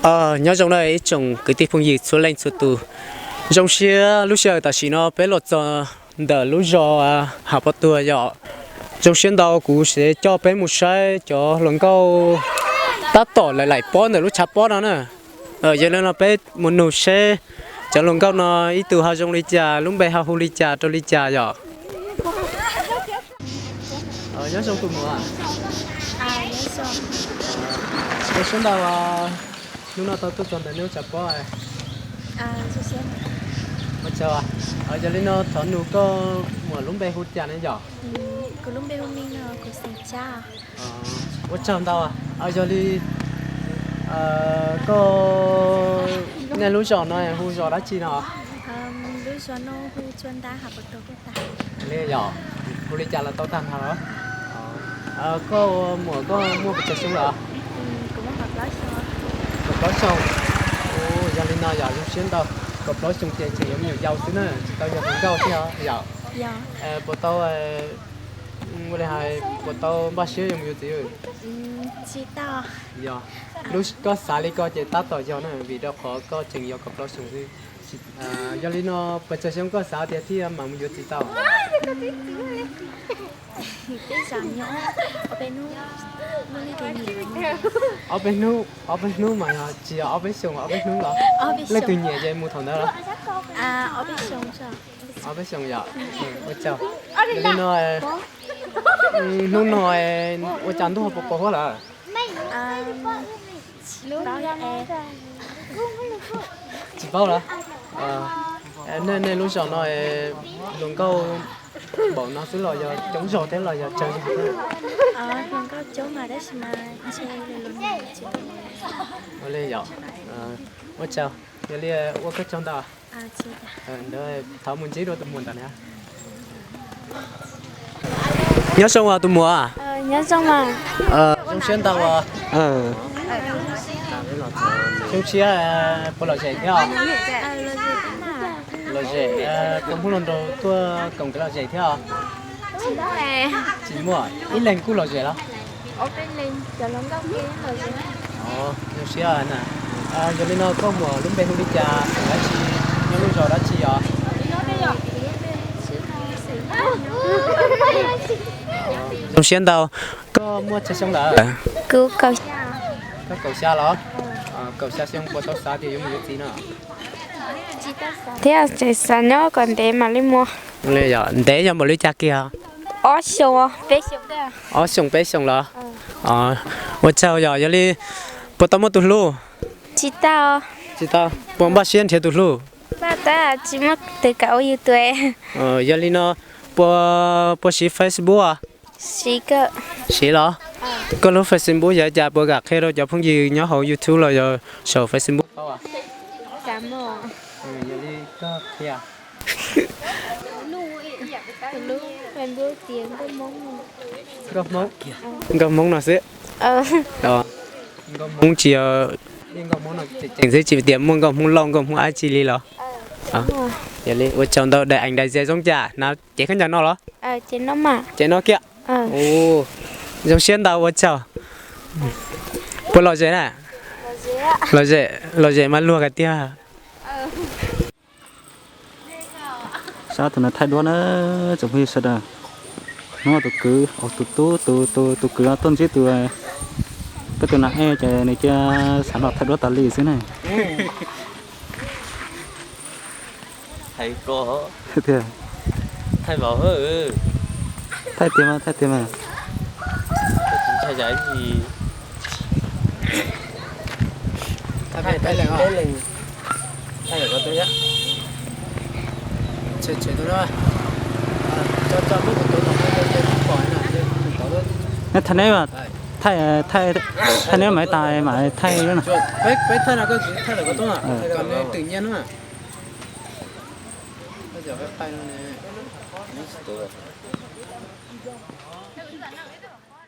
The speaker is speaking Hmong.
Nyob zoo na ib tsoom kwv tij phooj ywg txhua leej txhua tus. Zoo siab lub sij hawm tam sim no peb los txog ntawm lub zos Hav Pov Tuag yom. Zoo siab ntau kuv sev coj peb mus saib cov hluas nkauj tab tom laim laim pob ntawm lub tshav pob no na. Yog li no peb mus nug seb cov hluas nkauj no ib tug ho zoo li cas, lub npe ho hu li cas rau li cas yom. Nyob zoo tus muam. Zoo siab ntau, hnub no tau tuaj txog ntawm nej lub tshav pob. Ua tsaug. Yog li no thov nug koj muam lub npe hu cas ne yom? Ua tsaug ntau. Yog li koj, nej lub zos no hu zos dab tsi no? Li yom, hu li cas los tau tag nrho los? Koj muam koj muaj pes tsawg xyoo lawm? Kaum plaub xyoo. Yog li no yom, zoo siab ntau. Kaum plaub xyoo ces tseem yuav me nyuam yaus xwb na, tsis tau yog hluas nkauj thiab yom? Puas tau, ua li hais puas tau npaj siab yuav mus yuav txiv? Yog, koj xav li ko ces tab tom yog na, vim rau qhov koj tseem yog kaum plaub xyoo xwb. Yog li no pes tsawg xyoo koj xav tias thiaj mam mus yuav txiv tau? Ob peb hnub, ob peb hnub mas yog tsis yog ob peb xyoos, ob peb hnub los? Leej twg nyiam ces mus thaum ntawd los? Ob peb xyoos yom. Ua tsaug. Yog li no hnub no ua cas ntuj ho pos pos huab lawm? Tsis paub lawm. Nej lub zos no hluas nkauj npaum no xwb los yog coob zog thiab los yog tsawg zog thiab? Ua tsaug. Yog li ua koj tsaug ntau. Thov mus ntsib dua tus muam ntawm no. Nyob zoo os tus muam. Zoo siab ntau os. Zoo siab, puas lom zem thiab os? Lom zem, puas muaj hluas nraug tuaj koom kev lom zem thiab os? Tsis muaj, ib leeg kuj lom zem los? Zoo siab na. Yog li no koj muam lub npe hu li cas, xeem dab tsi, nyob lub zos dab tsi os? Zoo siab ntau. Koj muaj tsawg xyoo lawm? Koj kaum xya los? Kaum xya xyoo puas tau xav tias yuav mus yuav txiv no? Thiab tseem xav nyob kom ntev mam li mus. Ntev yog npaum li cas kiag? Ob xyoo, peb xyoo. Ob xyoo peb xyoo los? Ua tsaug yom. Yog li puas tau muaj tus hlub? Tsis tau. Tsis tau. Puas npaj siab nrhiav tus hlub? Npaj tab tsis muaj tus kam ua yus tus. Yog li no puas, puas siv Facebook? Siv los? Koj lub Facebook yog cas, puas kam qhia rau cov phooj ywg nyob hauv YouTube los yog saum Facebook paub? Yog li koj qhia. Nkauj Hmoob, Nkauj Hmoob no xwb. Nkauj Hmoob tsis yog, Nkauj Hmoob no tseem xwb, tsis tias muaj Nkauj Hmoob Lauj, Nkauj Hmoob dab tsi li los? Yog li ua tsaug ntau, daim ees daim ze zoo cas, hnav cev khaub ncaws no los? Cev no kiag. Zoo siab ntau, ua tsaug. Puas lom zem na? Lom zem, lom zem mas luag kiag tiag. Sab tus no thaij duab na, tsoom phooj ywg sawv daws. Hnub no tus kwv, tus tub, tus, tus kwv tuaj ntsib tus, peb tus nas ej ces nws cia xav los thaij duab tas li xwb ne. Thaij tiag mas, thaij tiag mas. Thaij neb, thaij, thaij neb mas tas mas thaij.